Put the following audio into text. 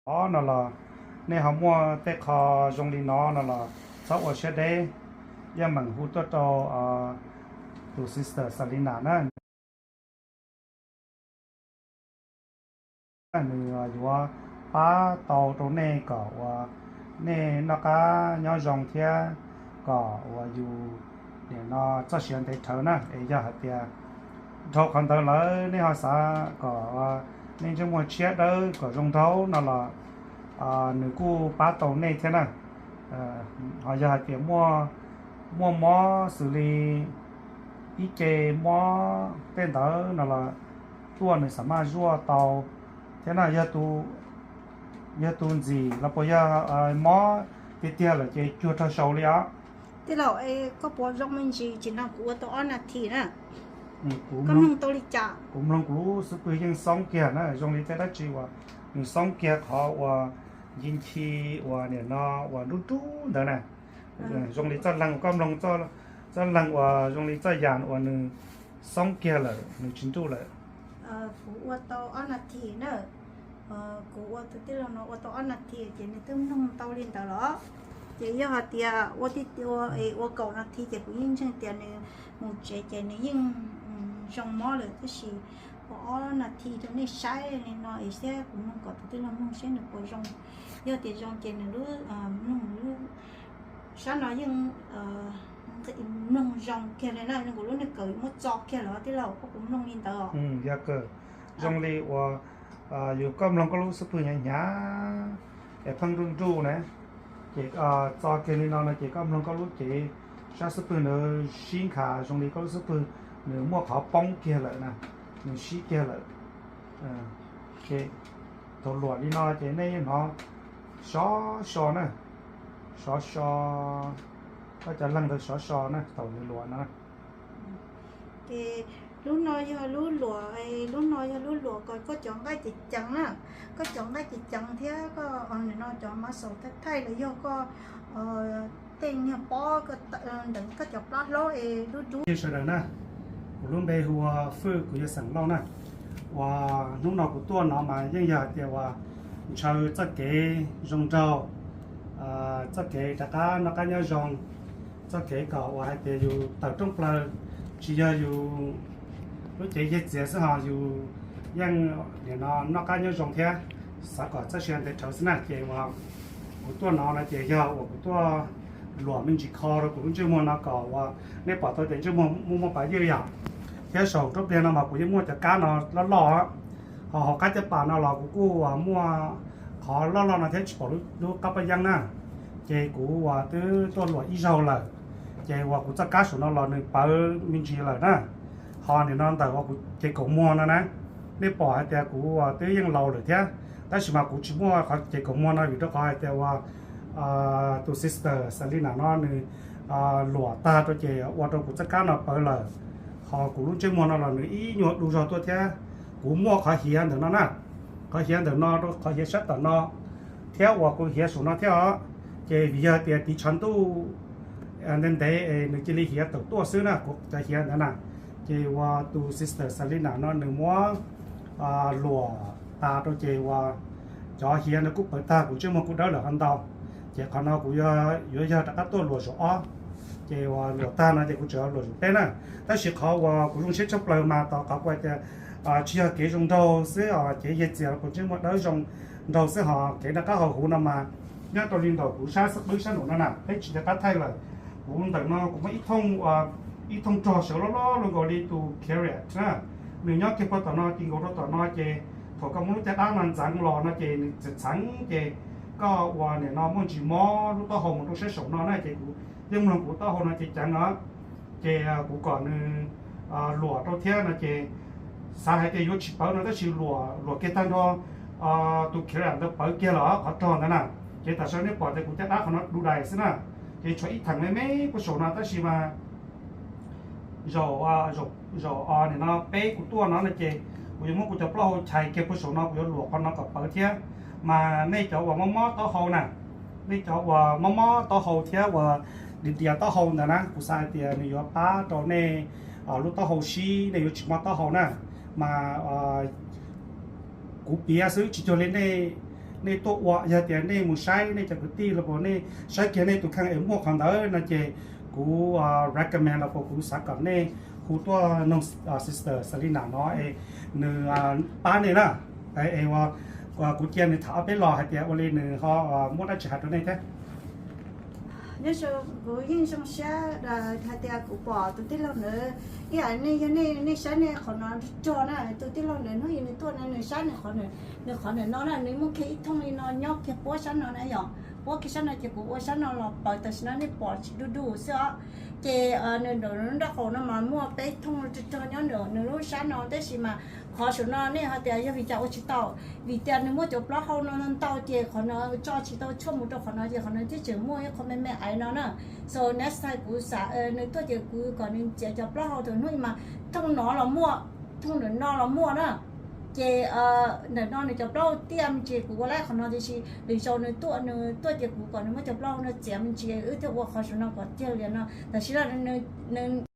Os no los nej ho muaj tej qho zoo li no no los txhob ua siab deb, yeej meem hu tuaj rau tus sister Selina na. Nws yuav pab tau rau nej kom uas nej noj qab nyob zoo thiab kom uas yus nim no txoj sia ntev dhawv na. Es yog hais tias dhau qhov ntawd lawm nej ho xav kom nej ntsej muag tshiab dawb kom zoo nraug no los nws kuj pab tau nej thiab na. Ho yog hais tias muaj mob xws li ib ce mob tej ntawd no los tuaj nws xam maj zuaj tau thiab na. Yog tus ntxim los puas yog mob tiag tiag lawm ces cuag rau saud li os. Tij laug, koj puas zoo me ntsis, tsis no kuv ua tau ob nas this na. Koj mloog tau li cas? Kuv mloog kuv lub xub pwg yeej xoob kiag na, zoo li tej dab tsi uas nws xoob kiag qhov uas nci nchi uas nim no uas nrub nrub ntawd na. Zoo li txoj leeg uas koj mloog, txoj leeg uas zoo li txoj yas uas nws xoob kiag lawm, nws tsis nruj lawm. Kuv ua tau ob nas this na. Kuv ua tus tij laug no ua tau ob nas this ces nws twb mloog tau li ntawd los. Ces yog hais tias ua tij ua kaum nas this ces kuv yeej ntseeg tias nws mus tsev ces nws yeej zoo mob lawm, tab sis ua ob nas this rau nej saib li no es thiab kuv mloog kom tus tij laug mloog saib nws puas zoo. Yog tias zoo ces nws lub, mloog lub sab no yeej mloog zoo kiag li na, zoo nkaus lub niag kawm muab txo kiag lawm tij laug, koj puas mloog li ntawd? Yog kawg, zoo li uas yus koj mloog koj lub xub pwg hnyav hnyav es pheej nruj nruj na, ces txo kiag li no no ces koj mloog koj lub cev sab xub pwg ntawd sib nkhav zoo li koj lub xub pwg nws muaj qhov poob kiag lawm na, nws sib kiag lawm. Thaum luam li no ces nej yeej hnov sov so na, sov so, koj cov leeg ntawd sov so na thaum nws luam no. Ces lub no yog lub luam, lub no yog lub luam kom koj cov nqaij ceev ceev na, koj cov nqaij ceev ceev thiab koj nim no cov muscle thaij thaij los yog koj tej niag pob ntawm koj cov plab hlaub es dub dub. Sawv daws na, kuv lub npe hu ua Fwj, kuv yog xeem Lauj na. Uas hnub no kuv tuaj no mas yeej yog hais tias uas ntshaw txoj kev zoo nraug, txoj kev rov qab noj qab nyob zoo, txoj kev kom uas hais tias yus tawm rooj plaws, tsis yog yus lub cev yeg txias xwb ho yus yeej nim no noj qab nyob zoo thiab, xav kom txoj sia ntev dhawv xwb na. Ces uas kuv tuaj no no ces yog uas kuv tuaj luam me ntsis kho rau kuv lub ntsej muag no kom uas nej pom tau tias ntsej muag muaj muaj pas ywj yom. Thiab saum rab pliag no mas kuv yeej muaj cov kab no loj loj, ho hauv qab caj pas no los kuv kuj muaj qhov loj loj no thiab tsis pom lub qab paj yeeb na. Ces kuv uas twb tuaj luam ib zaug lawm, ces uas kuv txoj kab saum no los nws pawv me ntsis lawm na. Ho nim no ntawm uas kuv cev kaum muag no na, nej pom hais tias kuv uas twb yeej laus lawm thiab, tab sis mas kuv tsis muaj qhov cev kaum muag no vim rau qhov hais tias uas tus sister Selina no nws luam tag rau ces ua rau kuv txoj kab no pawv lawm. Ho kuv lub ntsej muag no los nws ib nyuag du zog tuaj thiab. Kuv muaj qhov hiav ntawm no na, qhov hiav ntawm no rau qhov hiav sab tom no thiab uas kuv hiav saum no thiab os. Ces vim yog tias tiv tshav ntuj ntev ntev es nws cia li hiav tawm tuaj xwb na, kuv cov hiav ntawd na. Ces uas tus sister Selina no nws muab luam tas rau ces uas cov hiav nws kuj pawv tag, kuv ntsej muag kuj dawb lawm ho ntau. Ces qhov no kuv yuav yog rov qab tuaj luam zaum ob, ces uas luam tag no ces kuv tseem luam zaum peb na. Tab sis qhov uas kuv zoo siab tshaj plaws mas tos qhov kuv hais tias tsis yog kev zoo nraug xwb os, kev yeg txias los kuv ntsej muag dawb zoo nraug xwb, ho kev noj qab haus huv no mas nyob rau li ntawm kuv sab xub qwb sab nraum no na, peb tsis nco qab thaij lawm. Kuv ntawm no kuv muaj ib thooj, ib thooj rog sawv loj loj luaj nkaus li tus carrot na. Nws nyob kiag puag tom no, ci nkaus rau tom no ces thaum koj muab lub caj dab no ntxeev los no ces nws txheev txheev ces koj uas nim no muaj ntsis mob lub taub hau mus rau sab saum no na, ces kuv yeej mloog kuv taub hau no ces ceev os. Ces kuv kom nws luam rau thiab no ces xav hais tias yuav tsis pawv no tab sis luam, luam kiag tag nrho tus carrot ntawd pawv kiag lawm qhov rog ntawd na. Ces tam sim no nej pom tias kuv caj dab qhov no du dais xwb na, ces tshuav ib theem me me puag saum no tab sis mas zaum, zaum nim no peb kuv tuaj no no ces kuv yuav muab kuv cov plaub hau chais kiag puag saum no, kuv yuav luam qhov no kom pawv thiab. Mas nej cov uas mob mob taub hau na, nej cov uas mob mob taub hau thiab uas dias dias taub hau ntawd na, kuv xav hais tias nws yuav pab rau nej lub taub hau sib, nej yuav tsis mob taub hau na. Mas kuv piav xwb tsis cuag li nej nej tuaj ua, yog tias nej mus saib nej cov kwv tij los puas nej saib kiag nej tus kheej es muaj qhov ntawd no ces kuv recommend los puas kuv xav kom nej hu tuaj noog sister Selina no es nws pab nej na. Es kuv cia nws tham ob peb los hais tias ua li nws ho muab dab tsi hais rau nej thiab. Nyob zoo, kuv yeej zoo siab hais tias kuv pom tus tij laug ntawd, ib yam nej yog nej saib nej qhov no rog na, tus tij laug ntawd hnub ib nws tuaj na nws saib nws qhov, nws qhov ntawm no na nws muaj kiag ib thooj li no nyob kiag puab sab no na yom, puab kiag sab no ces kuv ua sab no los paws tam sim no nej pom tsis du du xwb os. Ces nws nram nraub qaum no mas muaj peb thooj rog rog nyob nram nws lub sab no tab sis mas qhov saum no nej hais tias yog vim cas ua tsis tau, vim tias nws muaj cov plaub hau no ntau ces qhov no tso tsis tau tshuaj mus rau qhov no ces qhov no twb tseem muaj ib qho me me aiv no na. So next time kuv xav nws tuaj ces kuv kom nws txiav cov plaub hau thaum hnub mas thooj no los muaj, thooj ntawm no los muaj na. Ces ntawm no nws cov plaub hau tiaj me ntsis kuv ua laib qhov no tiam sis lwm zaus nws tuaj, nws tuaj ces kuv kom nws muab cov plaub hau no txiav me ntsis wb thiaj ua qhov saum no kom tiag li no. Tam sim no nws